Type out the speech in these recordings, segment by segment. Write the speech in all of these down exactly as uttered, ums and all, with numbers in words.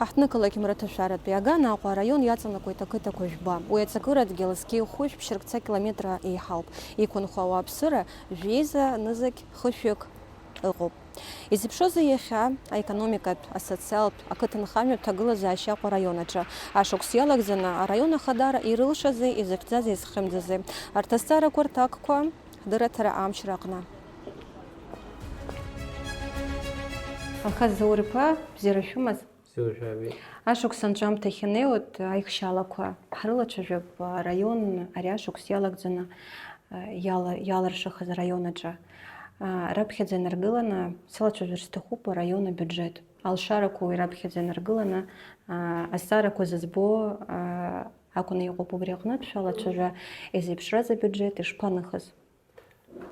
Ҳаҳҭнықалақь мраҭашәаратәи аган Аҟәа араион иаҵанакуеит ақыҭақәа жәба. Уи аҵакыра адгьыл зқьи хәышә ԥшьыркца километра еиҳауп. Иқәынхо ауааԥсыра жәеиза нызқь хышәҩык ыҟоуп. Изеиԥшроузеи иахьа аекономикатә, асоциалтә, ақыҭанхамҩатә ҭагылазаашьа Аҟәа араион аҿы? Ашықәс иалагӡаны араион ахадара ирылшазеи, изыхьӡазеи, изхьымӡазеи? Арҭ азҵаарақәа рҭакқәа ҳдырраҭара амчра аҟны. Алхас Заур-иԥа, бзиара шәымаз? Бзиара шәаабеит. Ашықәс анҵәамҭа ахьанеиуа, аихшьалақәа ҳрылацәажәап, араион ари ашықәс иалагӡаны, а, иала-, иалыршахаз араион аҿы. А, раԥхьаӡа инаргыланы сылацәажәар сҭахуп араион абиуџьеҭ. Алшарақәа уи раԥхьаӡа инаргыланы, а, азҵаарақәа зызбо, а, акәны иҟоуп. Убри аҟнытә шәалацәажәа, изеиԥшраз абиуџьеҭ ишԥаныхыз?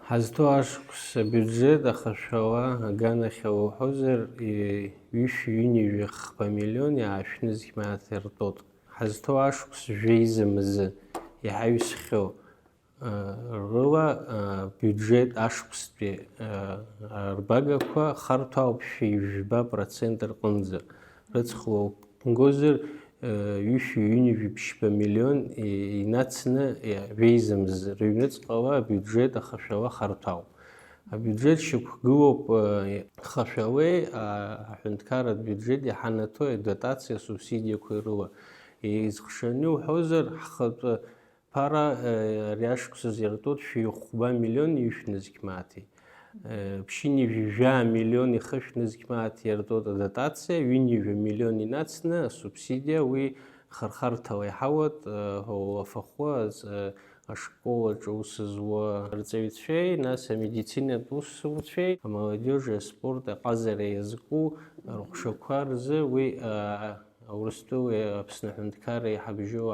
Ҳазҭоу ашықәс абиуџьеҭ ахашәала аганахьала уҳәозар, и-, ҩышәи ҩынҩажәи хԥа миллион иаашәны зегь мааҭ иртәоит. Ҳазҭоу ашықәс жәеиза мзы, иҳаҩсхьоу, а, рыла, а, биуџьеҭ ашықәстәи, а, арбагақәа харҭәаауп шәи жәба процент рҟынӡа. Рыцхыла уқәгозар, ҩышәи ҩынҩажәи ԥшьба миллион и-, инацны, и-, жәеиза мзы рыҩныҵҟала абиуџьеҭ ахашәала харҭәаауп. Абиуџьеҭ шьақәгылоуп, э, хашәалеи, а, аҳәынҭқарратә биуџьеҭ иҳанаҭои адотациа асубсидиақәеи рыла. Изхшаны иуҳәозар, ҳхатәы ԥара, э, ари ашықәсазы иартуеит шәи хәба миллион ҩышәи нызқь мааҭи. Э, ԥшьынҩажәи жәаа миллион ихышә нызқь мааҭ иартуеит адотациа, ҩынҩажәа миллион инацны асубсидиа, уи хархарҭала иҳауеит, э, ауалафахәы, аҵ-, э, ашкол аҿы аус зуа арҵаҩцәеи, нас амедицинатә усзуҩцәеи, амолодежи аспорти аҟазара иазку рҟәшақәа рзы уи, э, Урыстәылеи Аԥсны аҳәынҭқарреи ҳабжьоу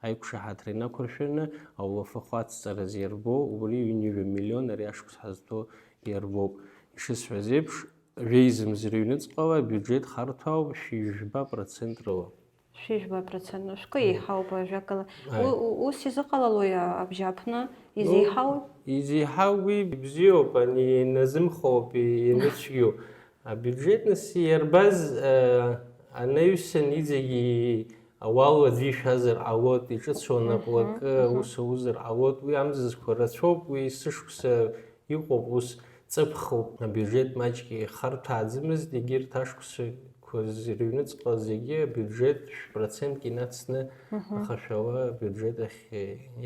аиқәшаҳаҭра инақәыршәаны, ауалафахәы ацҵара зирбо, убри ҩынҩажәа миллион ари ашықәс ҳазҭоу иарбоуп. Ишысҳәаз еиԥш, жәеиза мзы рыҩныҵҟала абиуџьеҭ харҭәаауп шәи жәба процент рыла. Шәи жәба процент, ну, шәкы еиҳауп, ажәакала. Аи. У-, у-, ус изыҟалалои, а, абжьааԥны? Ну, изеиҳауи? Изеиҳау уи бзиоуп, ани иназымхоуп, и-, ианыцәгьоу. Абиуџьеҭ нас иарбаз, э, анаҩсан иҵегьы ауал аӡәы ишәазар ҟалоит, иҿыцу Мгм, анаплакы мгм. Ус аузар ҟалоит, уи амзызқәа рацәоуп, уи сышықәса иҟоуп, ус ҵыԥхоуп, абиуџьеҭ маҷк ихарҭәааӡамызт, егьырҭ ашықәсқәа рыҩныҵҟа зегьы абиуџьеҭ шә-процентк инацны Мгм. Ахашәала абиуџьеҭ ахь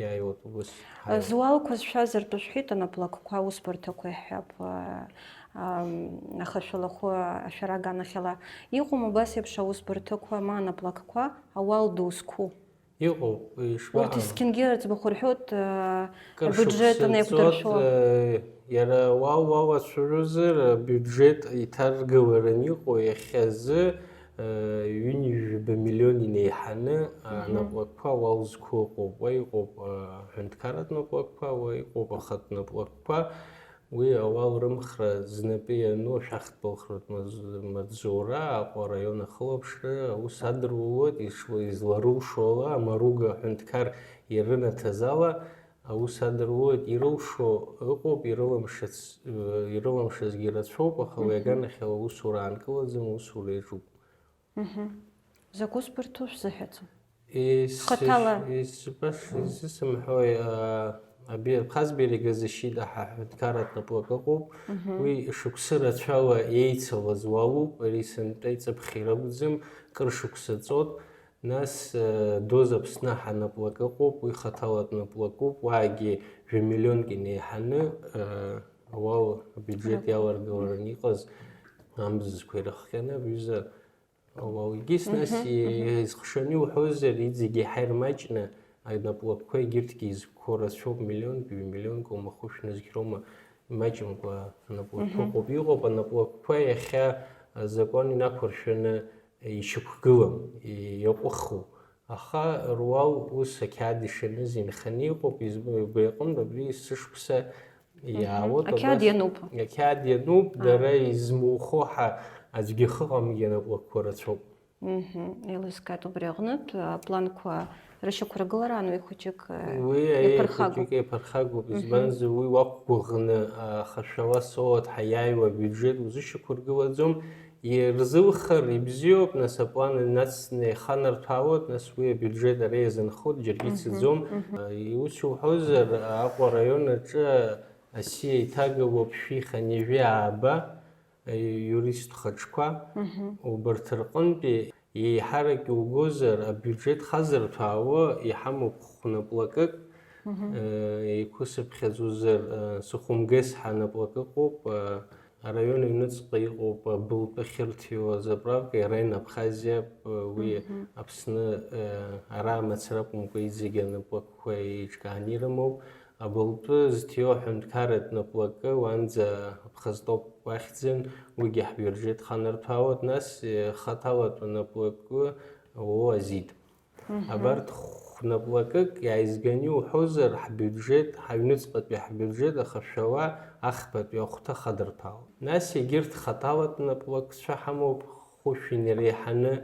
иааиуеит, ус ҳаиуеит. Зуалқәа зшәаз ртәы шәҳәеит, анаплакқәа, аусбарҭақәа иаҳҳәап, а, ам, ахашәалахәы ашәара аганахьала. Иҟоума абас еиԥш аусбарҭақәа, ма анаплакқәа, ауал ду зқәу? Иҟоуп, ишԥаҟам? Урҭ есқьынгьы рыӡбахә рҳәоит, а, Кыр абиуџьет шықәса анаиқәдыршәо. Ҵуеит, э, иара уал уалацәажәозар, абиуџьет иҭаргыларан иҟоу иахьазы, э, ҩынҩажәаба миллион инеиҳаны, а, Мгм. Анаплакқәа уал зқәу ыҟоуп, уа иҟоуп, а, аҳәынҭқарратә наплакқәа, уа иҟоуп ахатә наплакқәа. Уи ауал рымхра знапы иану ашәахтә балхратә маҵ-, маҵзура, Аҟәа араион ахылаԥшра аус адырулоит, ишла-, изларылшо ала, амаруга аҳәынҭқар ирынаҭаз ала, аус адырулоит, ирылшо ыҟоуп, ирылымшац-, ирылымшазгьы рацәоуп, аха уи Мгм. Аганахьала аусура аанкылаӡом, аусура иаҿуп. Мгм. Закә усбарҭоу шәзыҳәаӡом? Ес-, Хаҭала. Ес-, баш-, исымҳәои, а, аби-, Абхаз берега защита ҳәа аҳәынҭқарратә наплак ыҟоуп. Мгм. Уи шықәсы рацәала еицалаз уалуп, ари сынтәа иҵыԥхьа иракәӡам, кыр шықәса ҵуеит. Нас, э, Доз Аԥсны ҳәа наплак ыҟоуп, уи хаҭалатә наплакуп, уаагьы жәа миллионк инеиҳаны, э, ауал абиуџьет Ракәым. Иаларгылараны иҟаз амзызқәа ирыхҟьаны, абҩыза ауал. Егьыс нас Мгм, и-, мгм. Изхшаны иуҳәозар, иҵегь иаҳа ирмаҷны анаплакқәа егьырҭгьы изқәо рацәоуп, миллионк, ҩ-миллионк умахәышә нызқьроума, имаҷымкәа анаплакқәа Мгм. Ыҟоуп. Иҟоуп анаплакқәа иахьа азакәан инақәыршәаны ишьақәгылам, и-, иаҟәыху. Аха руал ус ақьаад ишаныз инханы иҟоуп, избо-, убри аҟынтә абри сышықәса Мгм. Иаауеит, Ақьаад абас иануп. Ақьаад иануп, Ааи. Дара измухо ҳа аӡәгьы хыҟамгьы анаплакқәа рацәоуп. Мгм. Еилыскааит убри аҟнытә, апланқәа рышьақәыргылараан уи хәыҷык, э, Уи иаԥырхагоуп. Хәыҷык еиԥырхагоуп, избанзар уи уақәгәыӷны, а, ахашәала соуеит ҳәа иааиуа абиуџьет узышьақәыргылаӡом, ирзылхар ибзиоуп, нас аплан инацны иаханарҭәаауеит, нас уи абиуџьет ара иазынхоит, џьаргьы ицаӡом. А, ус иуҳәозар, Аҟәа араион аҿы асиа иҭагалоуп шәи хынҩажәи ааба, иурист хаҿқәа, убарҭ рҟынтәи еиҳарак иугозар, абиуџьет хазырҭәаауа иҳамоуп хәнаплакык, э, еиқәысыԥхьаӡозар, э, сыхәымгес ҳәа наплакы ыҟоуп, э, араион аҩныҵҟа иҟоуп, э, былтәы ахьырҭиуа азаправка, иара ин Абхазиа, э, уи Аԥсны, э, ара амацара акәымкәа, иҵегь анаплакқәа еиҿкааны ирымоуп. Абылтәы зҭиуа аҳәынҭқарратә наплакы уанӡа аԥхасҭоуп уахьӡын, уигьы ҳбиуџьет ханарҭәаауеит, нас, э, хаҭалатәи наплакы уоу азит. Абарҭ хә-, наплакык иааизганы иуҳәозар, ҳбиуџьет, ҳаҩныҵҟатәи ҳбиуџьет ахашәала ахԥатәи ахәҭа хадырҭәаауеит. Нас егьырҭ хаҭалатәи наплакцәа ҳамоуп, хәышә инареиҳаны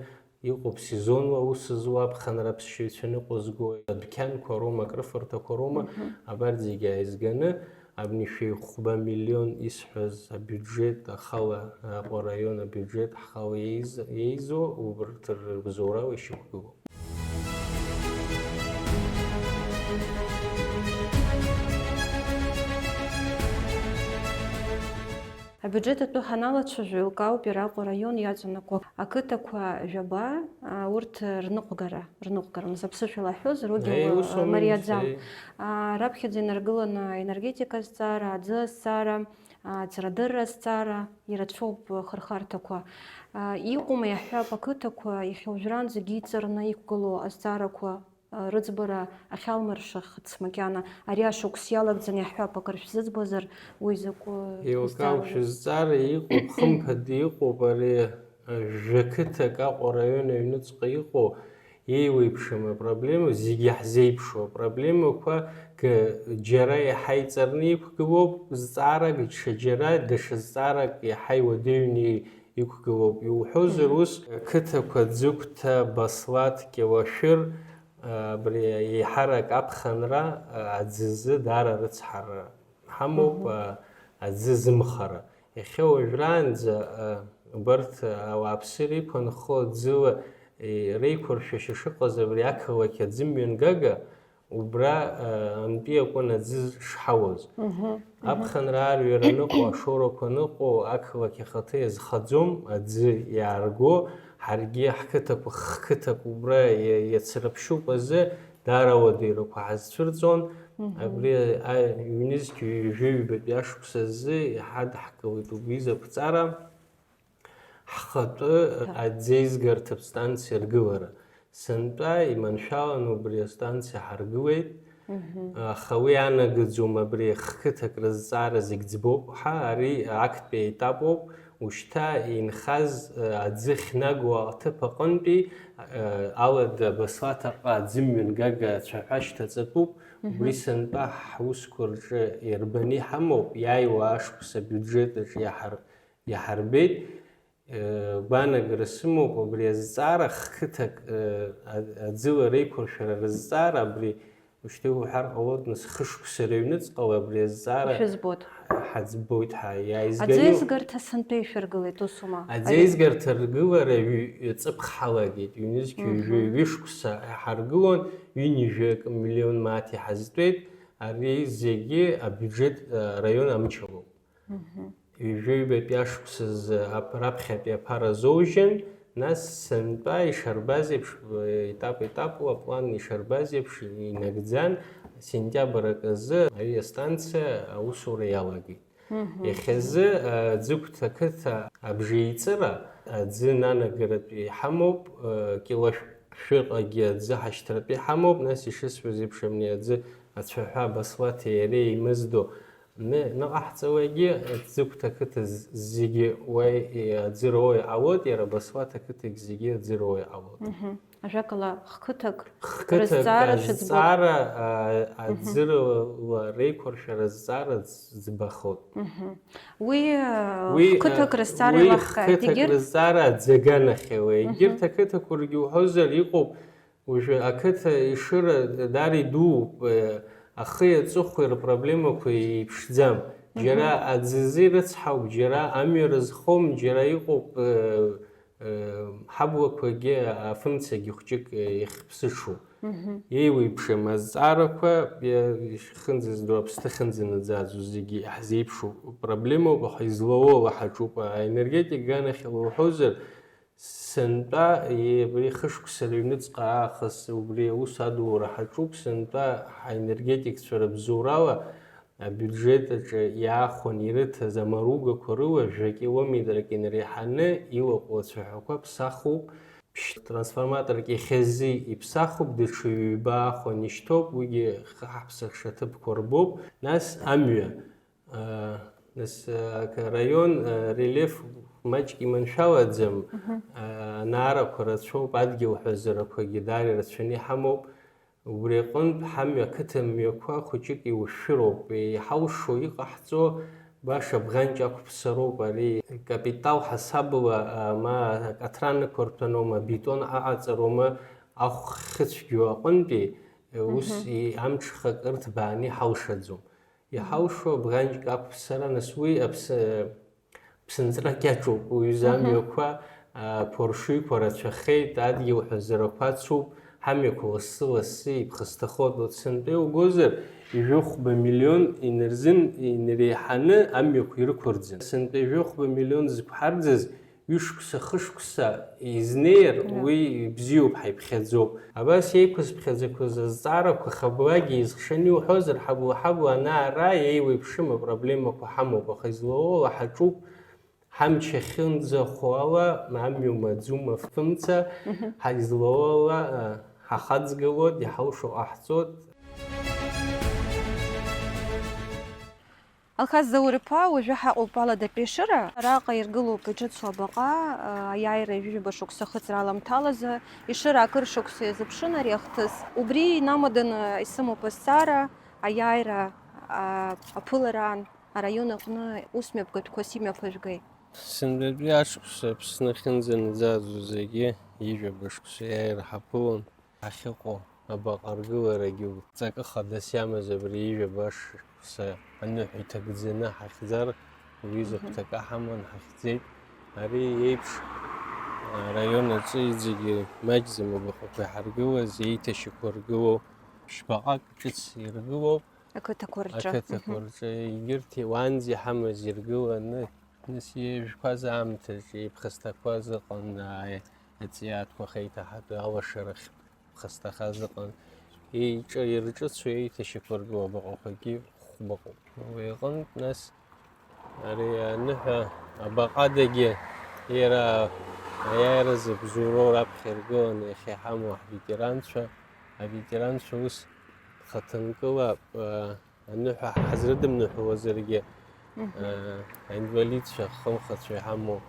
Иҟоуп сезонла аус зуа аԥхынра аԥсшьаҩцәа ныҟәызго адәқьанқәа роума, акрыфарҭақәа роума, абарҭ зегьы ааизганы, абни шәи хәба миллион исҳәаз абиуџьет ахала, Аҟәа араион абиуџьет ҳхала иеиз-, иеизо, убарҭ рыбзоурала ишьақәгылоуп. Абиуџьет атәы ҳаналацәажәо, еилкаауп иара Аҟәа араион иаҵанакуа ақыҭақәа жәаба, а, урҭ рныҟәгара, рныҟәгара, нас аԥсышәала ҳҳәозар, уигьы Еи, ус ауми, мариаӡам. еи. А, раԥхьаӡа инаргыланы аенергетика азҵаара, аӡы азҵаара, а, ацарадырра азҵаара, ирацәоуп хырхарҭақәа. А, иҟоума иаҳҳәап, ақыҭақәа иахьа уажәраанӡагьы иҵарны иқәгылоу азҵаарақәа рыӡбара ахьалмыршахыц макьана, ари ашықәс иалагӡаны иаҳҳәап, акыр шәзыӡбазар, уи закәу Еилкаауп, шәызҵаара иҟоуп, хымԥада иҟоуп ари, жәа қыҭак Аҟәа араион аҩныҵҟа иҟоу, еиуеиԥшым апроблема, зегь иаҳзеиԥшу апроблемақәа, г-, џьара иаҳа иҵарны иқәгылоуп зҵаарак, даҽа џьара, даҽа зҵаарак иаҳа иуадаҩны иқәгылоуп. Иуҳәозар ус, қыҭақәа Ӡыгәҭа, Баслаҭ, Кьауашәыр, Абри еиҳарак аԥхынра аӡы азы даара рыцҳара ҳамоуп, аӡы зымхара. Иахьа уажәраанӡа убарҭ ауааԥсыра иқәынхо аӡыла реиқәыршәашьа шыҟаз абри ақалақь аӡымҩангага убра антәи акәын аӡы шҳауаз. Аԥхынра аарҩара аныҟоу, ашоурақәа аныҟоу, ақалақь ахаҭа иазхаӡом, аӡы иаарго, ҳаргьы ҳқыҭақәа, хқыҭак убра иа-, иацрыԥшьуп азы, даара ауадаҩрақәа ҳазцәырҵуан. Абри а-, ҩнызқь ҩажәи ҩбатәи ашықәс азы иҳадҳкылеит убри изакәҵара, ҳхатәы аӡеизгарҭатә станциа аргылара. Сынтәа иманшәаланы убри астанциа ҳаргылеит. Аха уи анагаӡом абри хқыҭак рызҵаара зегь ӡбоуп ҳәа, ари актәи аетапоуп. Ушьҭа инхаз, аӡы ахьнаго аҭыԥ аҟынтәи, алада Баслаҭаҟа аӡымҩангага ацәаҳәа шьҭаҵатәуп. Убри сынтәа ҳусқәа рҿы ирбаны иҳамоуп, иааиуа ашықәс абиуџьет аҿы иаҳар-, иаҳарбеит. Гәаанагара сымоуп, абри азҵаара хқыҭак, а-, аӡыла реиқәыршәара рызҵаара, абри ушьҭа иуҳәар ҟалоит, нас хышықәса рыҩныҵҟала абри азҵаара Ишәызбоит. Ҳаӡбоит ҳәа иааизганы. Аӡеизгарҭа сынтәа ишәыргылеит, усума? Аӡеизгарҭа ргылара ҩ-, ҵыԥх ҳалагеит, ҩнызқь ҩажәи ҩышықәса ҳаргылон, ҩынҩажәи акы миллион мааҭ иҳазтәеит, ари зегьы абиуџьет, а, араион амчалоуп. Ҩажәи ҩбатәи ашықәсазы ап-, раԥхьатәи аԥара азоужьын, нас сынтәа ишарбаз еиԥш, етап-етапла аплан ишарбаз еиԥш инагӡан, сентиабр акы азы ари астанциа аусура иалагеит. Иахьазы, а, Ӡыгәҭа ақыҭа абжеиҵыра аӡы нанагаратәы иҳамоуп, а, Кьылашәырҟагьы аӡы ҳашьҭратәы иҳамоуп, нас ишысҳәаз еиԥш абни аӡы ацәаҳәа Баслаҭи иареи еимыздо Ны-, ныҟаҳҵауагьы, Ӡыгәҭа ақыҭа з-, зегьы уа иаӡыруа иҟалоит, иара Басуаҭ ақыҭагь зегьы аӡыруа иҟалоит. Мгм. Ажәакала, хқыҭак Хқыҭак рызҵаара шәыӡбоит. Азҵаара, а, Мгм. Аӡырала реиқәыршәара азҵаара ӡ-, ӡбахоит. Мгм. Уи, а, Уи, хқыҭак а, рызҵаара уи еилаҳкааит, хқыҭак егьырҭ? Рызҵаара аӡы аганахьала. Мгм. Егьырҭ ақыҭақәа ргьы уҳәозар иҟоуп, уажәы ақыҭа Ешыра даара идууп, э, ахи аҵыхәеи рпроблемақәа еиԥшӡам. Џьара Мгм. Аӡы азы ирыцҳауп, џьара амҩа рызхом, џьара иҟоуп, э, э, ҳаблақәагьы афымцагьы хәҷык, э, иахьԥсыҽу. Мгм. Еиуеиԥшым азҵаарақәа, э, ихьынӡаздо, Аԥсны ахьынӡанаӡаӡо зегьы иаҳзеиԥшу проблемоуп, аха излауоу ала ҳаҿуп. Аенергетика аганахьала уҳәозар, сынтәа, е-, абри хышықәса рыҩныҵҟа аахыс убри аус адулара ҳаҿуп, сынтәа ҳаенергетикцәа рыбзоурала абиуџьет аҿы иаахәаны ирыҭаз амаругақәа рыла жәа-километрак инареиҳаны илаҟәу ацәаҳәақәа ԥсахуп, ԥшь-, трансформаторк иахьазы иԥсахуп, даҽа ҩба аахәаны ишьҭоуп, уигьы х-, ҳаҳԥсахша ҭыԥқәа рбоуп, нас амҩа. Нас, э, араион, э, рельеф маҷк иманшәалаӡам. Мгм. Э, анаарақәа рацәоуп, адгьыл ҳәазарақәагьы даара ирацәаны иҳамоуп. Убри аҟынтә ҳамҩа, ақыҭа мҩақәа хәыҷык иушәыроуп. Иҳалшо, иҟаҳҵо баша бӷанҷ ақәԥсароуп. Ари капитал ҳасабла, э, ма акаҭран ықәырҭәаноума, абетон аҟаҵароума, ахә хыцәгьоу аҟынтәи, э, ус Мгм. И-, амҽхак ырҭбааны иҳалшаӡом. Иҳалшо абӷанҷк ақәԥсара, нас уи аԥсы-, ԥсынҵрак иаҿуп, уаҩы Мгм. Замҩақәа, а, поршыҩқәа рацәахеит, адгьыл ҳәазарақәа ацуп, ҳамҩақәа лассы-лассы иԥхасҭахоит. Уаҵәынтәи угозар, ижәохәба миллион инарзын, инареиҳаны амҩақәа ирықәырӡын. Сынтәа ижәохәба миллион зықәҳарӡыз, ҩышықәса, хышықәса изнеир, Мгм. Уи бзиоуп, ҳаиԥхьаӡоуп. Абас еиқәызԥхьаӡақәаз азҵаарақәа хаблагьы изхшаны иуҳәозар, ҳабла-ҳабла ана-ара еиуеиԥшым апроблемақәа ҳамоуп, аха излауоу ала ҳаҿуп, ҳамч ахьынӡахо ала, амҩа маӡума фымца, Мгм. Ҳа излауоу ала, а, ҳахаҵгылоит, иҳалшо ҟаҳҵоит. Алхас Заур-иԥа, уажәы ҳаҟоуп Аладатәи Ешыра. Араҟа иргылоуп иҿыцу абаҟа, аиааира ҩажәа шықәса ахыҵра аламҭалазы, Ешыра акыр шықәса иазыԥшын ари ахҭыс. Убри инамаданы исымоуп азҵаара, аиааира, а, аԥылараан араион аҟны ус мҩаԥгатәқәас имҩаԥыжәгеи? Сынтәатәи ашықәса Аԥсны ахьынӡанаӡаӡо зегьы ҩажәа шықәса иааира ҳаԥылон. Ҳахьыҟоу абаҟа аргыларагьы ҵакы хадас иамаз абри ҩажәа шықәса аныҳәа иҭагӡаны ҳахьӡар, уи Мгм. Зыхәҭакы ҳаман ҳахьӡеит. Ари еиԥш араион аҿы иҵегьы маҷӡам абаҟақәа иҳаргылаз, еиҭашьақәа ргылоу, ԥшьбаҟак ҿыц иргылоуп. Ақыҭақәа рҿы. Ақыҭақәа Мгм. Рҿы, егьырҭ уанӡа иҳамаз иргыланы, нас ижәқәаз аамҭаҿы, иԥхасҭақәаз ыҟан, ааи, аҵиаатәқәа ахьеиҭаҳатәу алашарахь. Ԥхасҭахаз ыҟан. Еиҿа-, ирҿыцу еиҭашьақәыргылоу абаҟақәагьы хәбаҟоуп. Уи аҟынтә, нас, ари аныҳәа абаҟадагьы иара аиааира зыбзоуроу раԥхьа иргыланы иахьа иҳамоу ҳветеранцәа, аветеранцәа ус хаҭанкыла, а, аныҳәа ҳазрыдымныҳәалазаргьы, Мгм. А, аинвалидцәа, ахымхацәа иҳамоу,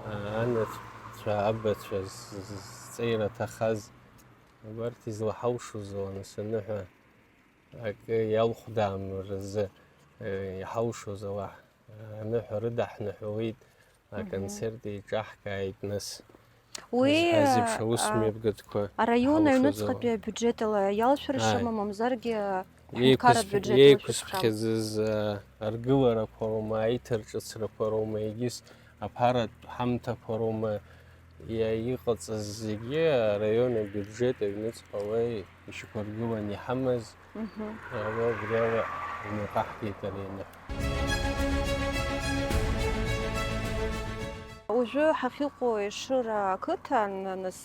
а, анацәа, абацәа з-, з-, зҵеира аҭахаз, Убарҭ излаҳалшоз ала, нас аныҳәа акы иалхәдаам рзы, э, иҳалшоз ала, аныҳәа рыдаҳныҳәалеит, Мгм. Аконцерт еиҿаҳкааит, нас Уи, зҳәаз еиԥш, аус а, мҩаԥгатәқәа араион иҳалшоз ала. Аҩныҵҟатәи абиуџьет ала иалшәыршама, Ааи. Мамзаргьы, Еиқәыз-, аҳәынҭқарратә биуџьет ала шәышшам? Еиқәызԥхьаӡаз, а, аргыларақәа роума, аиҭарҿыцрақәа роума, егьыс аԥаратә ҳамҭақәа роума, иа-, иҟаҵаз зегьы араион абиуџьет аҩныҵҟала ишьақәыргыланы иҳамаз, Мгм. Ала убриала имҩаԥаҳгеит ари аныҳәа. Уажәы ҳахьыҟоу Ешыра ақыҭан, нас,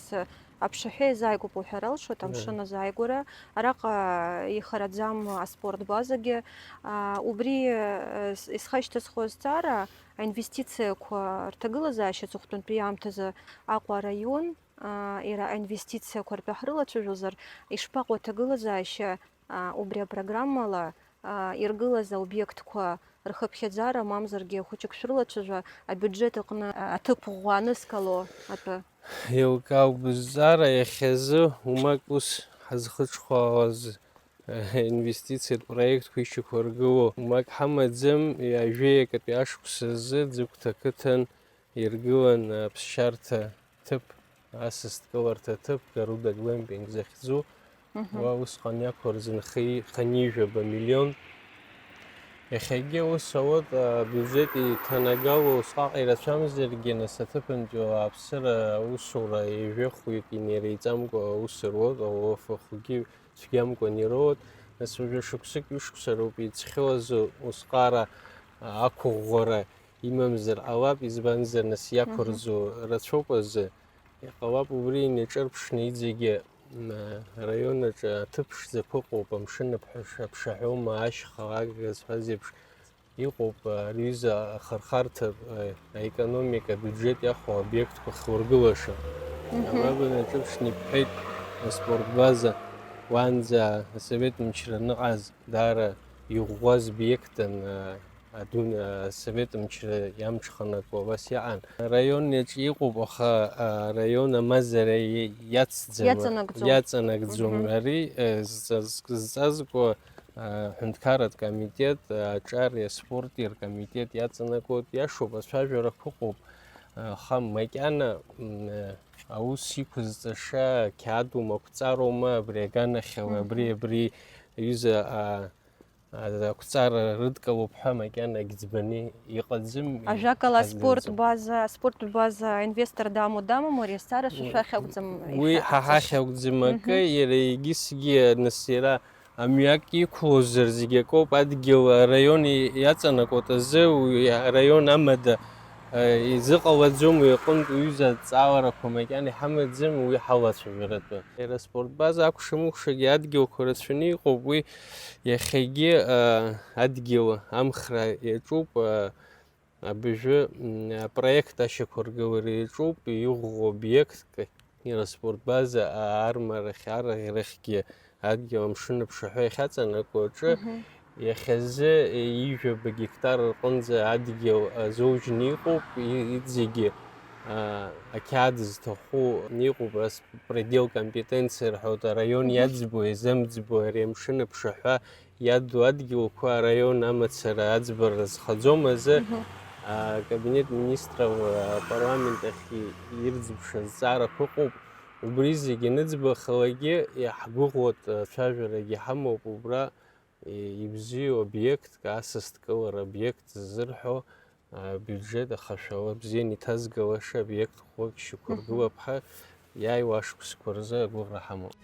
аԥшаҳәа иазааигәоуп уҳәар алшоит, Мгм. Амшын азааигәара. Араҟа ихараӡам аспорт базагьы. А, убри, э, с-, исхашьҭызхуа азҵаара, аинвестициақәа рҭагылазаашьа аҵыхәтәантәи аамҭазы Аҟәа араион, а, иара аинвестициақәа ртәы ҳрылацәажәозар, ишԥаҟоу аҭагылазаашьа, а, убри апрограммала, а, иргылаз аобиектқәа рхыԥхьаӡара, мамзаргьы хәыҷык шәрылацәажәа, абиуџьеҭ аҟны, а, аҭыԥ ӷәӷәа анызкало атәы? Еилкаауп бызҵаара, иахьазы умак ус ҳазхыҽхәаауаз, э, инвестициатә проектқәа ишьақәыргылоу умак ҳамаӡам, ҩажәи акатәи ашықәс азы Ӡыгәҭа ақыҭан иргылан аԥсшьарҭа ҭыԥ, асасдкыларҭа ҭыԥ, Гаруда Глэмпинг захьӡу, уа усҟан иақәырӡын хи-, хынҩажәаба миллион. Иахьагьы ус ауеит, абиуџьет иҭанагало усҟак ирацәамзаргьы, нас аҭыԥантәи ауааԥсыра аусура ҩажәи хәҩык инеиреиҵамкәа аус руеит, ауафахәгьы цәгьамкәан ироуеит, нас уажәы шықәсык ҩышықәса роуп иӡхьоу азы усҟара ақәыӷәӷәара имамзар ҟалап, избанзар, нас иақәырӡу рацәоуп азы. Иҟалап убри инаҿырԥшны иҵегьы, м, араион аҿы аҭыԥ ԥшӡақәа ыҟоуп, амшын аԥҳәаш-, аԥшаҳәоума, ашьха, ага зҳәаз еиԥш, иҟоуп, а, ари аҩыза ахырхарҭа, а, аекономика, абиуџьет иахәо аобиектқәа хургылаша. Мгм. Абра бнаҿыԥшны ибҳәеит аспорт база, уаанӡа асовет мчра аныҟаз даара иӷәӷәаз обиектын, а, адун-, а, асовет мчра иамҽханакуа абас иаҟан. Араион иаҿ иҟоуп, аха, а, араион амазара иа-, иацӡам, Иаҵанакӡом. Иаҵанакӡом. Мгм. Ари, а, зҵаз-, зҵазкуа, а, ҳәынҭқарратә комитет, а, аҿари аспорти ркомитет иаҵанакуеит. Иашоуп, ацәажәарақәа ыҟоуп, а, аха макьана, м, а, аус иқәызҵаша ақьаад ума, ақәҵароума, абри аганахьала, Мгм. абри, абри аҩыза, а, а, ақәҵара рыдкылоуп ҳәа макьана агьӡбаны иҟаӡам, Ажәакала, аспорт иҳаздыруам. База, аспорт база инвестор дамоу дамаму, ари азҵаара шәа Уи, шәахь акәӡам уи ҳа ишәаҳҵаша. Ҳахь акәӡам акы, Мгм. Иара егьысгьы, нас, иара амҩак иқәлозар зегь акоуп, адгьыл араион и-, иаҵанакуеит азы, уи араион амада, а, изыҟалаӡом, уи аҟынтә уҩыза аҭҵааларақәа макьана иҳамаӡам, уи ҳалацәажәаратәы. Иара аспорт база акәша-мыкәшагьы адгьылқәа рацәаны иҟоуп, уи иахьагьы, а, адгьыл амхра иаҿуп, а, абыржәы, м, апроект ашьақәыргылара иаҿуп, иӷәӷәоу обиектк, иара аспорт база, а, армарахь, арӷьарахьгьы адгьыл амшын аԥшаҳәа иахьаҵанакуа аҿы, Мгм. Иахьазы ҩажәаба гектар рҟынӡа адгьыл, а, зоужьны иҟоуп, и-, иҵегьы, а, ақьаад зҭаху иҟоуп, ас предел компетенции рҳәоит, араион Мгм. Иаӡбо, иазымӡбо, ари амшын аԥшаҳәа иаду адгьылқәа араион амацара аӡбара зхаӡом азы, Мгм. а, акабинет министров, а, апарламент ахь и-, ирӡбша зҵаарақәа ыҟоуп. Убри зегь аныӡбахалакгьы, иаҳгәыӷуеит, а, цәажәарагьы ҳамоуп убра, и-, ибзиоу обиектк, асасдкылара обиект ззырҳәо, а, абиуџьет ахашәала бзианы иҭазгалаша обиект ӷәӷәак Мгм. Шьақәыргылап ҳәа, иааиуа ашықәсқәа рзы агәыӷра ҳамоуп.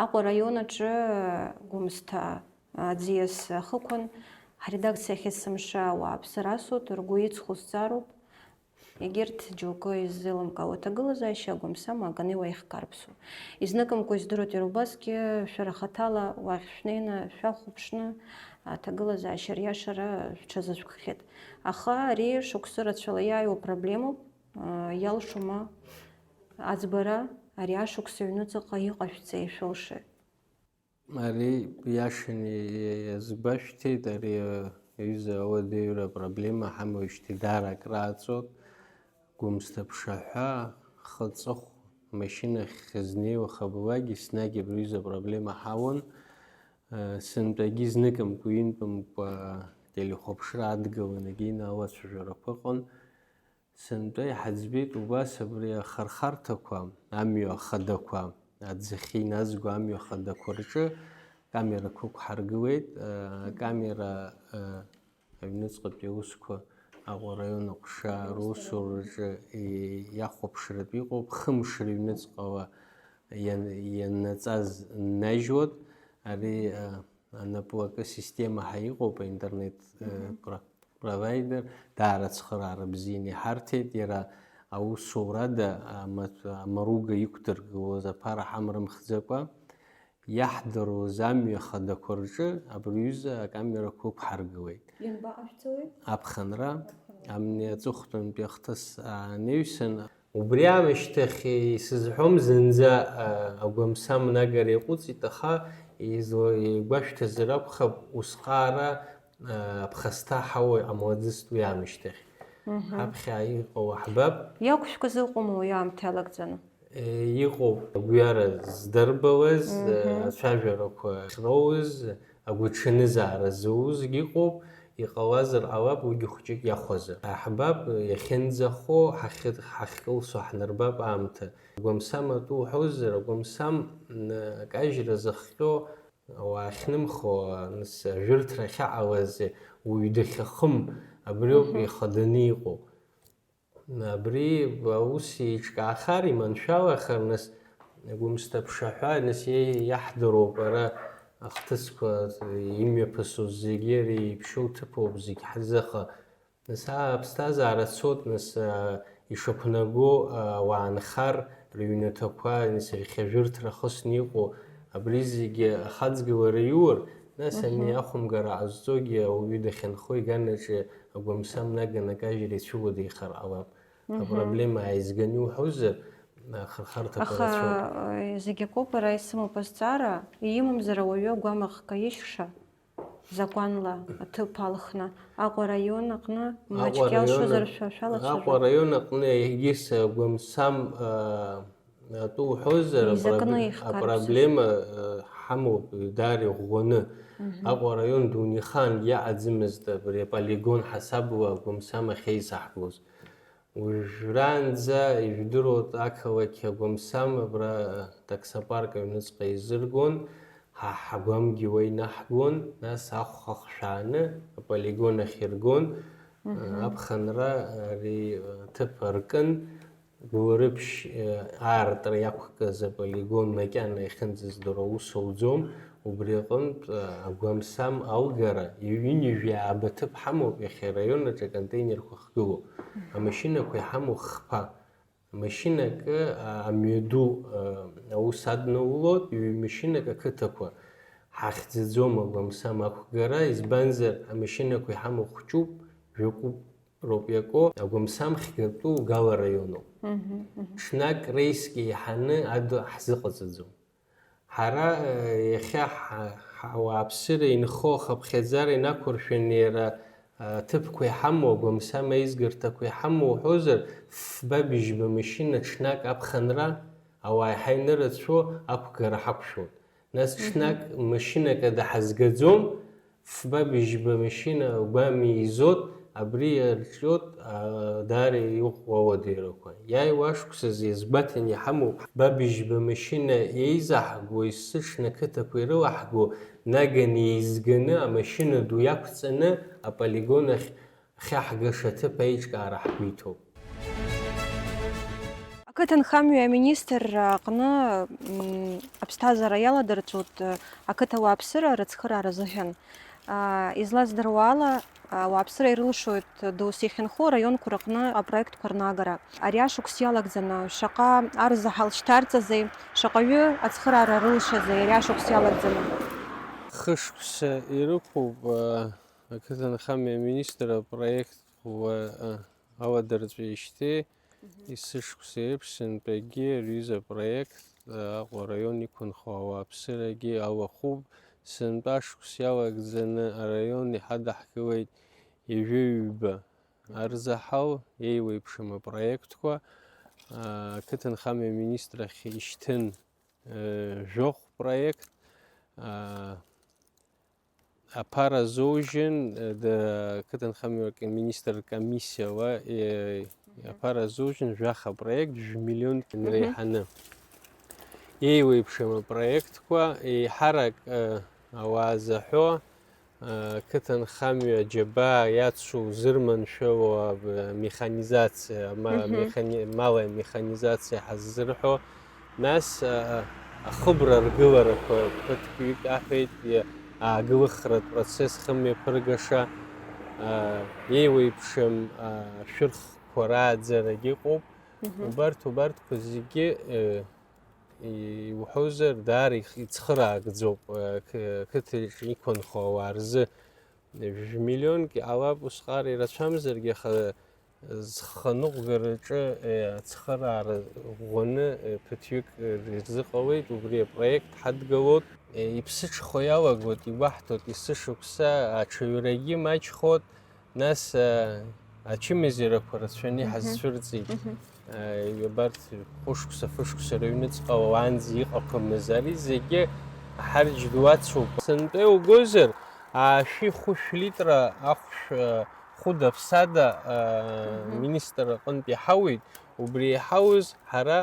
Аҟәа араион аҿы Гәымсҭа аӡиас ахықәан ҳредакциахь есымша ауааԥсыра асуеит, ргәы иҵхо зҵаароуп. Егьырҭ џьоукы иззеилымкаауа аҭагылазаашьа агәамсама аканы иуаҩхкарԥсуа. Изныкымкәа издыруеит иара убасгьы, шәара хаҭала уахь шәнеины шәахәаԥшны аҭагылазаашьа риашара шәҽазышәкхьеит. Аха ари шықәсы рацәала иааиуа проблемоуп, иалшома аӡбара ари ашықәс аҩнуҵаҟа иҟашәҵа ишәылшеи? Ари иашаны иазгәашәҭеит, ари аҩыза ауадаҩра апроблема ҳамоуижьҭеи даара акрааҵуеит. Гәымсҭа ԥшаҳәа, хы-ҵыхә, машьынахь ҳзнеиуа хабалак еснагь абри аҩыза апроблема ҳауан. Сынтәагьы зныкымкәа-ҩынтәымкәа телехәаԥшра адгыланы егьины алацәажәарақәа ыҟан. Сынтәа иҳаӡбеит убас абри ахырхарҭақәа, амҩа хадақәа, аӡахьы иназго амҩа хадақәа рҿы камерақәа ықәҳаргылеит. Акамера, аҩныҵҟатәи аусқәа Аҟәа араион аҟәша русураҿы иахәаԥшратә иҟоуп, хымш рыҩныҵҟала иан-, ианнаҵаз ннажьуеит. Ари, а, анаплакы система ҳәа иҟоуп, аинтернет, э, Мгм. про-, провайдер, даара ацхыраара бзианы иҳарҭеит, иара аусурада, амаҵ-, амаруга иқәдыргылоз аԥара ҳамрымхӡакәа, иаҳдыруаз амҩа хадақәа рҿы абри аҩыза акамерақәа ықәҳаргылеит. Ианбаҟашәҵауеи? Аԥхынра, Аԥхынра. Амни аҵыхәтәантәи ахҭыс аанаҩсан, Убри аамышьҭахь исызҳәом зынӡа, а, агәамсам нагара иаҟәыҵит, аха изла-, игәашәҭазар акәхап, усҟаара, а, аԥхасҭа ҳауа амладыст уи аамышьҭахь. Мгм. Ҳаԥхьа иҟоу ҳбап. Иақәшәкыз ыҟоума уи аамҭа иалагӡаны? Е, иҟоуп агәҩара здырбауаз, Мгм. Ацәажәарақәа ахьроуз, агәаҽанызаара зоузгьы ыҟоуп, иҟалазар ҟалап, уигьы хәҷык иахәазар. Ҳбап, иахьынӡахо, ҳахьы-, ҳахькылсо ҳнарбап аамҭа. Агәамсам атәы уҳәозар, агәамсам, м, акажьра зыхҟьо, уаахьнымхо, нас, ажәырҭра ахьаҟалаз, уаҩ дахьахым, абриоуп Мгм. ихаданы иҟоу. Абри аус еиҿкаахар, иманшәалахар, нас, Гәымсҭа ԥшаҳәа, нас, иа-, иаҳдыруоуп, ара ахҭысқәа имҩаԥысуаз зегьы, ари иԥшьоу ҭыԥоуп, зегь ҳзыха. Нас, аа, аԥсҭазаара цоит, нас, аа, ишақәнаго, аа, уаанхар, рыҩнаҭақәа, нас, иахьа жәырҭра хысны иҟоу, абри зегьы ахаҵгылара иур, нас, ани Мгм. ахәымгара ҟазҵогьы ауаҩы дахьынхо иганаҿы агәамсам наганы акажьра ицәыуадаҩхар ҟалап. Мгм. Апроблема ааизганы иуҳәозар, ахырхарҭақәа Аха, рацәоуп. Э, зегь акоуп, ара исымоуп азҵаара, имамзар ауаҩы агәамах каишьша, закәанла аҭыԥ алхны, Аҟәа араион аҟны маҷк Аҟәа иалшозар араион, шәа-, шәалацәажәап. Аҟәа араион аҟны егьыс агәамсам, а, атәы уҳәозар, Изакны апроб-, ихкароуп апроблема, сашәа. А, ҳамоуп, даара иӷәӷәаны. Мгм. Аҟәа араион дунеихаангьы иаҟаӡамызт абри аполигон ҳасабла агәамсам ахьеизаҳгоз. Уажәраанӡа ижәдыруеит ақалақь агәамсам абра таксопарк аҩныҵҟа изыргон, ҳа ҳгәамгьы уа инаҳгон, нас ахәха хшәааны аполигон ахь иргон, Мгм. аԥхынра ари аҭыԥ аркын, Гәылрыԥшь, э, аартра иақәкыз аполигон макьана иахьынӡаздыруа аус ауӡом, убри аҟынтә, э, агәамсам алгара, ҩынҩажәи ааба ҭыԥ ҳамоуп, иахьа араион аҿы аконтейнерқәа хгылоуп. Амашьынақәа иҳамоу хԥа. Машьынак, а, амҩаду, а, аус аднаулоит, ҩ-машьынак ақыҭақәа. Ҳахьӡаӡом агәамсам ақәгара, избанзар, амашьынақәа иҳамоу хәҷуп, жәакуп роуп иаку, агәамсам хьгатәу Гала араионуп. Мгм, мгм. Ҽнак реиск еиҳаны адгьыл ҳзыҟаҵаӡом. Ҳара, э, иахьа ҳа-, ҳауааԥсыра инхо ахыԥхьаӡара инақәыршәаны иара, э, аҭыԥқәа иҳамоу, агәамсам аизгарҭақәа иҳамоу уҳәозар, фба-быжьба машьына ҽнак аԥхынра, ауаа иаҳа инырацәоу ақәгара ҳақәшәоит. Нас Мгм. ҽнак машьынак ада ҳазгаӡом, фба-быжьба машьына агәами изот, абри иарҿиоит, а, даара иӷәӷәа ауадаҩрақәа. Иааиуа ашықәсазы иазгәаҭаны иҳамоуп, фба-быжьба машьына еизаҳго, есыҽны ақыҭақәа ирылаҳго, наганы еизганы амашьына ду иақәҵаны аполигон ахь ахьаҳгаша аҭыԥ аиҿкаара ҳгәы иҭоуп. Ақыҭанхамҩа аминистрра аҟны, м, аԥсҭазаара иаладырҵоит, ақыҭа ауааԥсыра рыцхыраара азыҳәан. А, излаздыруа ала, ауааԥсыра ирылшоит досу иахьынхо араионқәа рыҟны апроектқәа рнагара. Ари ашықәс иалагӡаны шаҟа арзаҳал шьҭарҵазеи, шаҟаҩы ацхыраара рылшазеи ари ашықәс иалагӡаны? Хышықәса ирықәуп, а, ақыҭанхамҩа аминистр апроект ӷәӷәа, а, аладырҵәеижьҭеи, Мгм. Есышықәса еиԥш, сынтәагьы рҩыза проект, а, Аҟәа араион иқәынхо ауааԥсырагьы алахәуп. Сынтәа ашықәс иалагӡаны араион иҳадаҳкылеит ҩажәи ҩба Мгм. арзаҳал, еиуеиԥшым апроектқәа, а, ақыҭанхамҩа аминистрахь ишьҭын, э, жәохә проект, а, Аԥара зоужьын, э, да-, ақыҭанхамҩа рк-, министр ркомиссиала, э, Мгм. аԥара зоужьын жәаха проект, жәмиллион Мгм. инреиҳаны. Еиуеиԥшым апроектқәа, еиҳарак, э, ауаа заҳәо, э, қыҭанхамҩа џьабаа иацу зырманшәало, э, механизациа, ма-, Мгм. механи-, малая механизациа ҳаззырҳәо, Нас, а, ахыбра ргыларақәа ԥыҭк-ҩык аҳәеит, иа-, аагылахратә процесс хымҩаԥыргаша, а, еиуеиԥшым, а, ашәырхқәа рааӡарагь ыҟоуп. Мгм. Убарҭ, убарҭқәа зегьы, э, иуҳәозар, даара их-, ицхыраагӡоуп, э, қ-, қыҭаҿ иқәынхо ауаа рзы. Жәмиллионк иҟалап усҟар ирацәамзаргьы, аха Зханыҟәгараҿы, э, ацхыраара ӷәӷәаны, э, ԥыҭҩык, э, ирзыҟалеит, убри апроект ҳадгылоит. Э, иԥсыҽхо иалагоит, игәаҳҭоит есышықәса, аҽаҩрагьы маҷхоит, нас, э, ачымазарақәа рацәаны Мгм. иҳазцәырҵит. Мгм. Э, абарҭ хәышықәса, фышықәса рыҩныҵҟала уаанӡа иҟақәамыз, ари зегьы аҳарџь ду ацуп. Сынтәа иугозар, аашәи хәышә литра ахәшә, э, хәыда-ԥсада, э, Мгм. министр аҟынтә иҳауеит, убри иҳауз ҳара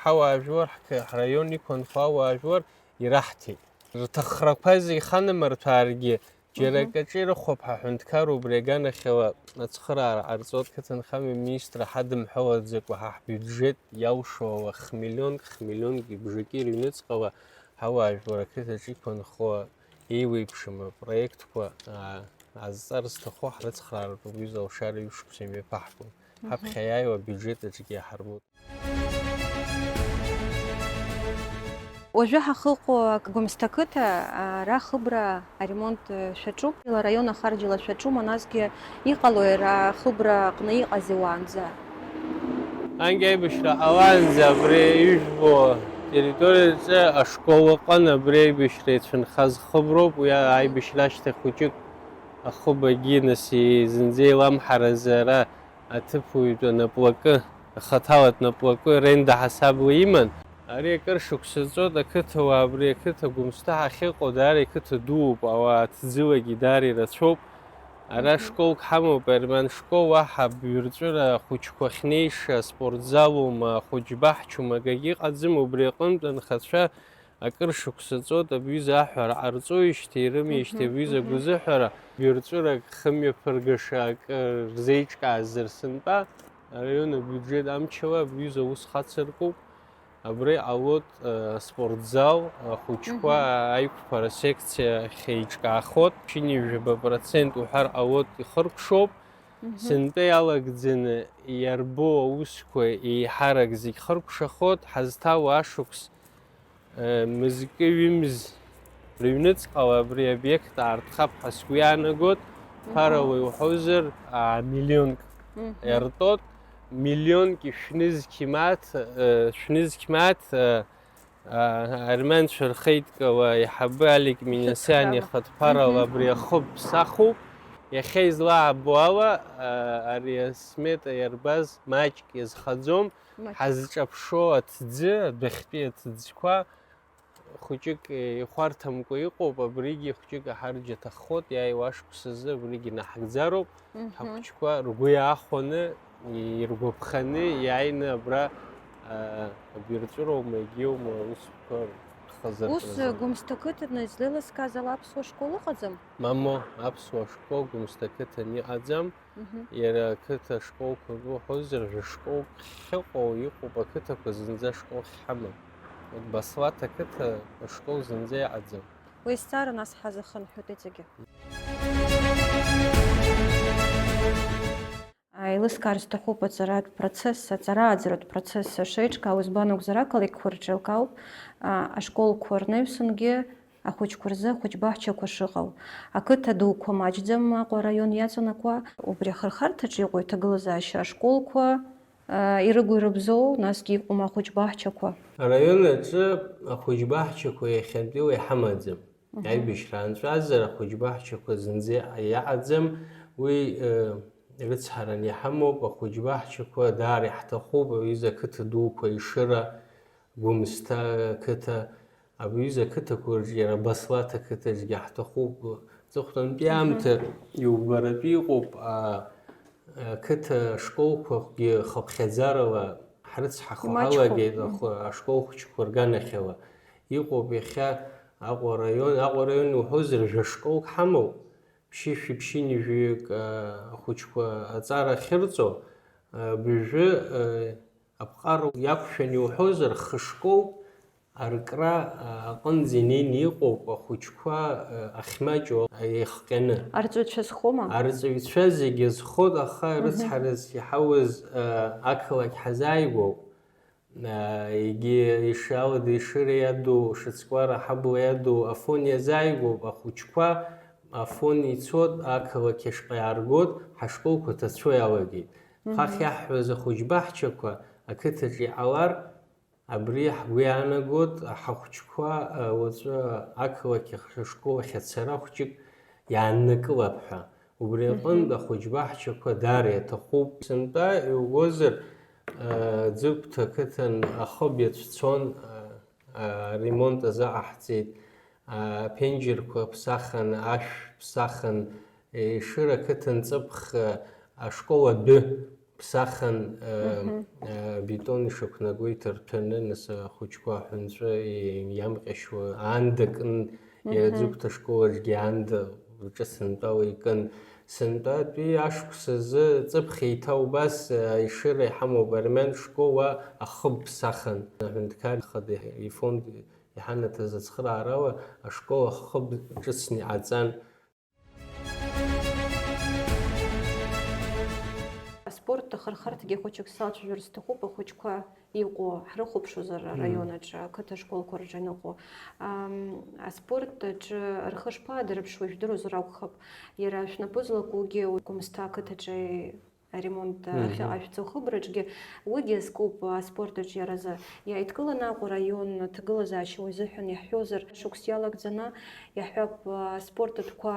ҳауаажәлар, ҳқы-, ҳраион иқәынхо ауаажәлар ираҳҭеит. Рҭахрақәа зегь ханамырҭәааргьы, џьара Мгм. акаҿ ирыхәап ҳәа аҳәынҭқар убри аганахьала ацхыраара ҟарҵоит, қыҭанхамҩа министр ҳадымҳәалаӡакәа ҳа ҳбиуџьет иалшо ала х-миллионк, х-миллионки бжаки рыҩныҵҟала ҳауаажәлар ақыҭаҿ иқәынхо еиуеиԥшым апроектқәа, аа, азҵара зҭаху ҳрыцхрааратә уаҩыза алшара ҩышықәса имҩаԥаҳгон. Мгм. Ҳаԥхьа иааиуа абиуџьет аҿгьы иаҳарбоит. Уажәы ҳахыҟоу Гәымсҭа қыҭа, ара Хыбра аремонт шәаҿуп, араион ахарџьла шәаҿума, насгьы иҟалои ара Хыбра аҟны иҟази уаанӡа? Анкьа аибашьра ҟалаанӡа абри ижәбо территориаҿы ашкол ыҟан, абри аибашьра ицәынхаз Хыброуп, уи аибашьра ашьҭахь хәыҷык ахыбагьы, нас, зынӡа иламҳаразы ара аҭыԥуаҩ днаплакы, ахаҭала днаплакы, ренда ҳасабла иман. Ари акыр шықәса ҵуеит, ақыҭауаа абри ақыҭа Гәымсҭа ҳахьыҟоу даара иқыҭа дууп, ауаа аҭӡылагьы даара ирацәоуп. Ара Мгм. школк ҳамоуп, Арман школ, уаҳа абаҩрҵәыра ахәыҷқәа ахьнеиша, аспортзалума, ахәыҷбаҳчума, акагьы ыҟаӡам, убри аҟынтә анхацәа акыр шықәса ҵуеит, абҩыза аҳәара ҟарҵоижьҭеи, ирымеижьҭеи Мгм, абҩыза мгм. агәазыҳәара, баҩрҵәырак хымҩаԥыргаша акы рзеиҿкаазар сынтәа, араион абиуџьет амчала абҩыза аус хацыркуп. Абра иҟалоит, э, аспортзал, ахәыҷқәа Мгм. аиқәԥара секциа ахьеиҿкаахоит, ԥшьынҩажәаба процент уҳәар ҟалоит ихыркәшоуп. Мгм. Сынтәа иалагӡаны иарбоу аусқәа еиҳарак зегь хыркәшахоит, ҳазҭало ашықәс Э, мызкы ҩымз рыҩныҵҟала абри аобиект аартхап ҳәа сгәы иаанагоит, Мгм. ԥарала иуҳәозар, а, миллионк Мгм. иартот, миллионки шәнызқь мааҭ, э, шәнызқь мааҭ, э, а, армянцәа рхеидкыла аиҳабы Алик Минасиан Шәыцхраауа. ихаҭԥарала Мгм. абри ахыб сахуп. Иахьа излаабо ала, а, ари асмета иарбаз маҷк иазхаӡом. Маҷк. Ҳазҿаԥшуа аҭӡы, адәахьтәи аҭӡқәа хәыҷык ихәарҭамкәа иҟоуп, абригьы хәыҷык аҳарџь аҭаххоит, иааиуа ашықәсазы абригьы наҳгӡароуп, Мгм. ҳахәыҷқәа ргәы иаахәаны, иргәаԥханы иааины абра, аа, абирҵәыроума, егьиоума аусқәа Ус, рхазыртәразы. Гәымсҭа қыҭаны излеилыскааз ала аԥсуа школ ыҟаӡам? Мамоу, аԥсуа школ Гәымсҭа қыҭан иҟаӡам. Мгм. Иара ақыҭа школқәа ргәы уҳәозар, жәа-школк хьыҟоу иҟоуп, ақыҭақәа зынӡа школ хьҳамам. Вот Баслаҭ ақыҭа ашкол зынӡа иҟаӡам. Уи азҵаара нас ҳазахынҳәып иҵегьы. Еилыскаар сҭахуп аҵаратә процесс, аҵарааӡаратә процесс шеиҿкаау, избан акәзар, ақалақьқәа рҿы еилкаауп, а, ашколқәа рнаҩсангьы ахәыҷқәа рзы ахәыҷбаҳчақәа шыҟоу. Ақыҭа дуқәа маҷӡам Аҟәа араион иаҵанакуа. Убри ахырхарҭаҿы иҟоу иҭагылазаашьа ашколқәа, аа, ирыгу ирыбзоу, насгьы иҟоума ахәыҷбаҳчақәа? Араион аҿы ахәыҷбаҳчақәа иахьантәиуа иҳамаӡам. Мгм. Аибашьра анҵәазар, ахәыҷбаҳчақәа зынӡа иаҟаӡам. Уи, э, рыцҳаран иҳамоуп, ахәыҷбаҳчақәа даара иаҳҭахуп, аҩыза ақыҭа дуқәа, Ешыра, Гәымсҭа ақыҭа, абри аҩыза ақыҭақәа рҿы иара Баслаҭ ақыҭаҿгьы ҳҭахуп. Аҵыхәтәантәи Мгм. аамҭа иубаратәы иҟоуп, а, ақыҭа школқәагьы хыԥхьаӡарала ҳрыцҳахо Имаҷхо. ҳалагеит, Мгм. ахы-, ашкол хәыҷқәа рганахьала. Иҟоуп иахьа Аҟәа араион, Аҟәа араион уҳәозар, жәа школк ҳамоуп, ԥшьышәи ԥшьынҩажәаҩык, а, ахәыҷқәа аҵара ахьырҵо, а, абыржәы, а, аԥҟара иақәшәан иуҳәозар, хышколк аркра, а, аҟынӡа инеины иҟоуп ахәыҷқәа, а, ахьмаҷу еихҟьаны. Арҵаҩцәа зхома? Арҵаҩцәа зегьы зхоит, аха Мгм. рыцҳарас иҳауаз, а, ақалақь ҳазааигәоуп. А, егьи ишалада Ешыра иаду, Шацкуара ҳабла иаду Афон иазааигәоуп, ахәыҷқәа Афон ицот, ақалақь ашҟа иааргот, ҳашколқәа ҭацәо иалагеит. Хахь иаҳҳәаз ахәыҷбаҳчақәа ақыҭаҿ иҟалар, абри ҳгәы иаанагоит, ҳахәыҷқәа, а, уаҵәы ақалақь ахь, ашкол ахь ацара хәҷык иааннакылап ҳәа. Убри аҟынтә ахәыҷбаҳчақәа даара иаҭахуп. Сынтәа иугозар, а, Ӡыгәҭа ақыҭан ахыб иацәцон, а, а, ремонт азаҟаҳҵеит, а, аԥенџьырқәа ԥсахын, ашә ԥсахын, Ешыра ақыҭан ҵыԥх, а, ашкол адәы ԥсахын, а, а, бетон ишақәнаго иҭырҭәаны, нас ахәыҷқәа аҳәынҵәа иамҟьашьуа аанда кны, Ӡыгәҭа ашкол аҿгьы аанда рҿы сынтәала икын. Сынтәатәи ашықәс азы ҵыԥх еиҭа убас, а, Ешыра иҳамоуп армиан школ, уа ахыб ԥсахын. Аҳәынҭқар ихада ифонд иҳанаҭаз ацхыраарала ашкол ахыб ҿыцны иҟаҵан. Аспорт ахырхарҭагьы хәыҷык салацәажәар сҭахуп, ахәыҷқәа иҟоу ҳрыхәаԥшуазар, мм, араион аҿы, ақыҭа школқәа рҿы иныҟәо. Ам, аспорт аҿы рхы шԥаадырԥшуа жәдыруазар акәхап. Иара шәнапы злакугьы Гәымсҭа ақыҭаҿы аремонт, мгм, ахьыҟашәҵо ахыбраҿгьы, уигьы азкуп аспорт аҿиаразы. Иааидкыланы Аҟәа араион аҭагылазаашьа уи азыҳәан иаҳҳәозар, шықәс иалагӡаны иаҳҳәап, аспорт атәқәа,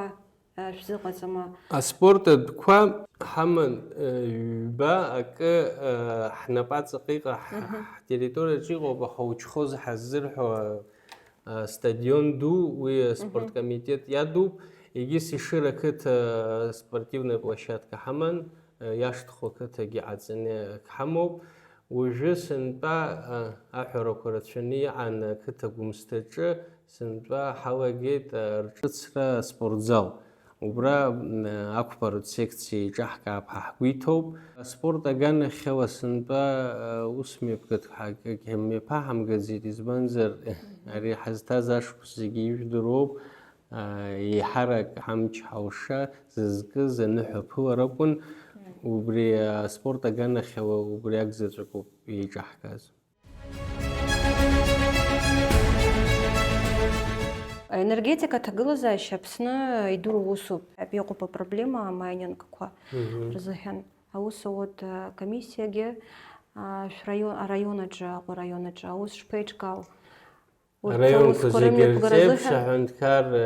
а, шәзыҟаҵама? Аспорт атәқәа ҳаман, э, ҩба акы, э, ҳнапаҵаҟа иҟа-, ҳ-, мгм, ҳтерриториаҿы иҟоуп, аха учхоз ҳаззырҳәо, э, стадион ду, уи аспорткомитет, мгм, иадуп, егьыс Ешыра ақыҭа спортивная площадка ҳаман, э, иашҭхо ақыҭагьы ҟаҵаны ак ҳамоуп. Уажәы сынтәа, э, аҳәарақәа рацәаны иҟан ақыҭа Гәымсҭаҿы, сынтәа ҳалагеит, э, рҿыцра аспортзал. Убра, м, ақәԥаратә секциа еиҿаҳкаап ҳәа ҳгәы иҭоуп. Аспорт аганахьала сынтәа, э, ус мҩаԥгатәқәак мҩаԥаҳамгаӡеит, избанзар, ари ҳазҭаз ашықәс зегьы ижәдыруоуп. Еиҳарак ҳамч ҳалша зызкыз аныҳәаԥылара акәын, убри аспорт аганахьала убри акзаҵәык ауп еиҿаҳкааз. Аенергетика аҭагылазаашьа Аԥсны идуру усуп. Абри иҟоуп апроблема, амайнингқәа, мгм, рзыҳәан. Аус ауеит, а, комиссиагьы, а, шәраион, араион аҿы, Аҟәа араион аҿы аус шԥеиҿкаау? Урҭ араионқәа аусқәа зегьы рымҩаԥгара рзеиԥш азыҳәан аҳәынҭқар, э,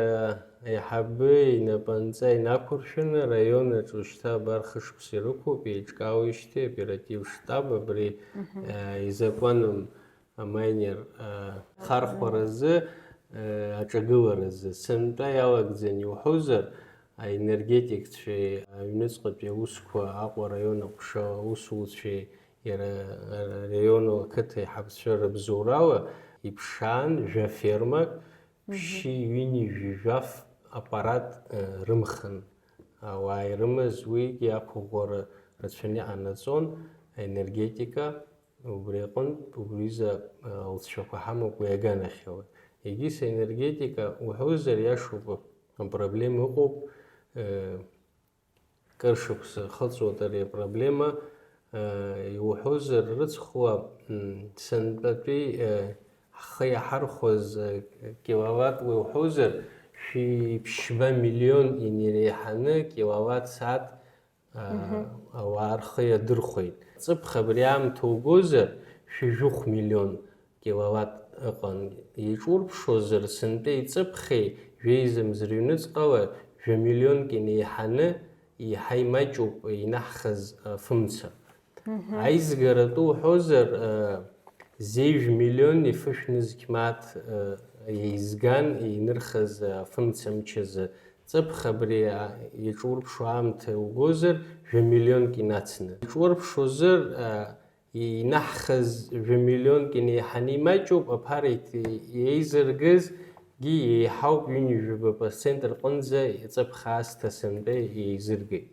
аиҳабы инапынҵа инақәыршәаны, араион аҿы шьҭа абар хышықәса ирықәуп, еиҿкаауеижьҭеи оператив штаб абри, мгм, э, изакәаным амайнер, э, хархәаразы, э, аҿагыларазы. Сынтәа иалагӡан иуҳәозар, аенергетикцәеи аҩныҵҟатәи аусқәа Аҟәа араион аҟәша аусуцәеи иара араиону ақыҭа аиҳабацәа рыбзоурала иԥшаан, жәа фермак, мгм, ԥшьи ҩынҩажәи жәаф аппарат, э, рымхын. Ауаа ирымаз уигьы ақәыӷәӷәара рацәаны иҟанаҵон, аенергетика, убри аҟынтә, убри изы, э, алҵшәақәа ҳамоуп уи аганахьала. Егьыс аенергетика уҳәозар, иашоуп, апроблема ыҟоуп, э, Кыр шықәса хыҵуеит ари апроблема, э, иуҳәозар, рыцхәла, м, сынтәатәи, э, ҳхы иаҳархәаз, э, киловатт уи уҳәозар, шәиԥшьба миллион инареиҳаны киловатт сааҭ, э, мгм, ауаа рхы иадырхәеит. Ҵыԥх абри аамҭа угозар, шәи жәохә миллион киловатт ыҟан. Иҿурԥшуазар, сынтәеи ҵыԥхеи жәеиза мза рыҩныҵҟала жәа миллионк инеиҳаны еиҳа имаҷуп инаҳхыз, а, фымца. Мгм. Аизгаратәы уҳәозар, а, зежә миллиони фышә нызқь мааҭ, а, еизган инырхыз, а, фымца мчазы. Ҵыԥх абри, а, иҿурԥшу аамҭа угозар, жәа миллионк инацны. Иҿурԥшуазар, а, Инаҳхыз жәа миллионк инеиҳаны имаҷуп, аԥара иҭ-, еизыргазгьы еиҳауп, ҩынҩажәаба процент рҟынӡа ҵыԥх аасҭа сынтәа еизыргеит.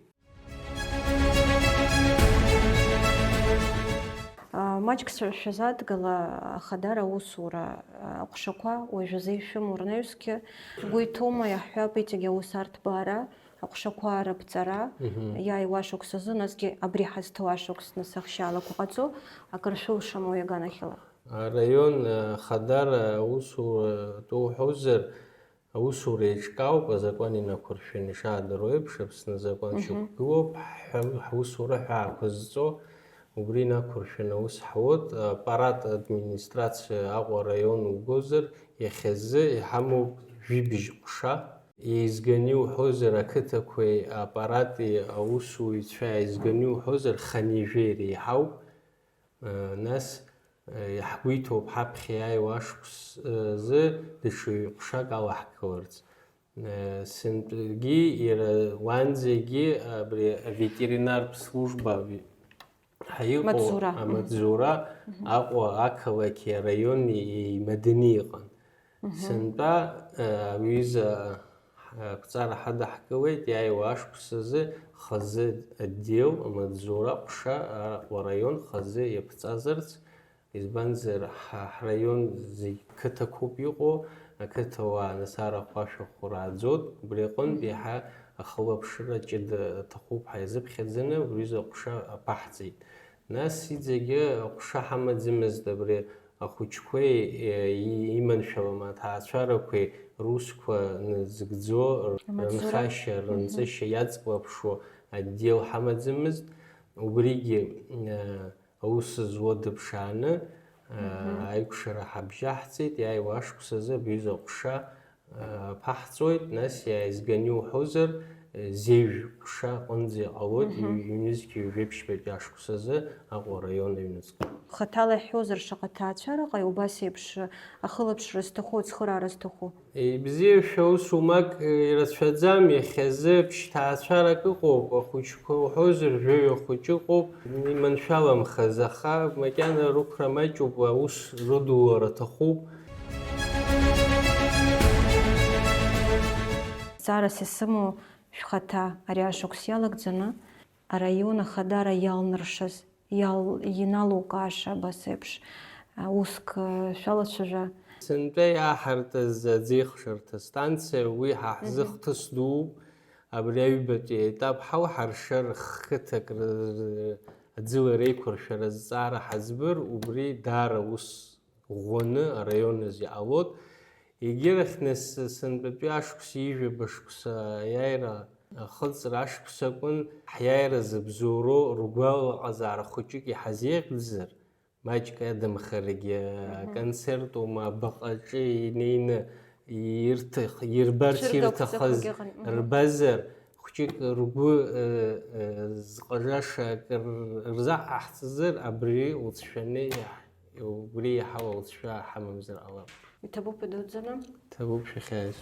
А, маҷк сшәазадгыла, ахадара аусура, а, аҟәшақәа уажәазы ишәымоу рнаҩсгьы, шәгәы иҭоума, иаҳҳәап, иҵегь аус арҭбаара, аҟәшақәа рыԥҵара, мгм, иааиуа ашықәс азы, насгьы абри ҳазҭоу ашықәс, нас ахшьаалақәа ҟаҵо, акыр шәылшама уи аганахьала? Араион, э, хадара аусура атәы уҳәозар, Аусура еиҿкаауп, азакәан инақәыршәаны, ишаадыруа еиԥш, Аԥсны азакәан Мгм. шьақәгылоуп, ҳҳәа-, ҳусура ҳәаақәа зҵо, убри инақәыршәаны аус ҳуоит. Аппарат администрациа Аҟәа араион угозар, иахьазы иҳамоуп жәибжь ҟәша. Еизганы иуҳәозар, ақыҭақәеи аппарати аусуҩцәа еизганы иуҳәозар, хынҩажәа иреиҳауп. Нас, э, иаҳгәеиҭоуп ҳаԥхьа иааиуа ашықәс, э, азы даҽа ҩ-ҟәшак алаҳкыларц. Э, сынтәгьы иара уанӡагьы абри аветеринартә служба ви-, ҳәа иҟоу Амаҵзура. Амаҵзура Мгм. Аҟәа ақалақьи араиони еимаданы иҟан. Мгм. Сынтәа, э, аҩыза, э, ақәҵара ҳадаҳкылеит, иааиуа ашықәс азы хазы отдел, амаҵзура ҟәша, Аҟәа араион хазы иаԥҵазарц, избанзар, ҳа-, ҳраион зегь қыҭақәоуп иҟоу, ақыҭауаа нас арахә ашәахәа рааӡоит, убри аҟынтә Мгм. иаҳа ахылаԥшра ҷыда аҭахуп ҳәа иазыԥхьаӡаны, убри рзы аҟәша аԥаҳҵеит. Нас иҵегьы аҟәша ҳамаӡамызт, абри ахәыҷқәеи, е, и-, иманшәалам аҭаацәарақәеи русқәа назыгӡо, р-, Амаҵзура. Рынхашьа, Мгм. Рынҵышьа иаҵклаԥшуа отдел ҳамаӡамызт. Убригьы, э, аус зуа дыԥшааны, э, Мгм. Аиқәшара ҳабжьаҳҵеит, иааиуа ашықәс азы абри аҟәша аԥаҳҵоит, нас иааизганы иуҳәозар, зежә ҟәша аҟынӡа иҟалоит, Мгм. ҩ-, ҩнызқьи ҩажәеиԥшьбатәи ашықәсазы Аҟәа араион аҩныҵҟа. Хаҭала иаҳҳәозар, шаҟа ҭаацәараҟа убас еиԥш ахылаԥшра зҭаху, ацхыраара зҭаху? Ибзиашәа, ус умак ирацәаӡам, иахьазы ԥшь ҭаацәарак ыҟоуп, ахәыҷқәа уҳәозар, жәаҩа хәыҷы ыҟоуп, иманшәаламхаз, аха макьана рықәра маҷуп, аус рыдулара аҭахуп. Ҵаарас исымоу шәхаҭа ари ашықәс иалагӡаны араион ахадара иалнаршаз, иал-, иналукааша абас еиԥш, а, уск, а, шәалацәажәа. Сынтәа иаҳартыз аӡеихшарҭа станциа, уи ҳа ҳзы Мгм. хҭыс дууп. Абри аҩбатәи аетап ҳауҳаршар, хқыҭак ры-, ры-, аӡыла реиқәыршәара азҵаара ҳаӡбыр, убри даара ус ӷәӷәаны араион азы иҟалоит. Егьирахь нас сынтәатәи ашықәс ижәаба шықәса аиааира ахыҵра ашықәс акәын, ҳиааира зыбзоуроу ргәалаҟазаара хәыҷык иҳазеиӷьзар, маҷк адамхарагьы, Мгм. аконцерт ума, абаҟаҿы инеины ирҭах-, ирбарц Цәыргақәҵақәагьы ирҭахыз ыҟан, мгм. рбазар, хәҷык ргәы, э, э, зҟажаша акыр рзаҟаҳҵазар, абри уцәшәаны иаҳ-, убри иаҳауа уцәшәа ҳамамзар ҟалап. Иҭабуп идуӡӡаны. Ҭабуп шәахьааиз.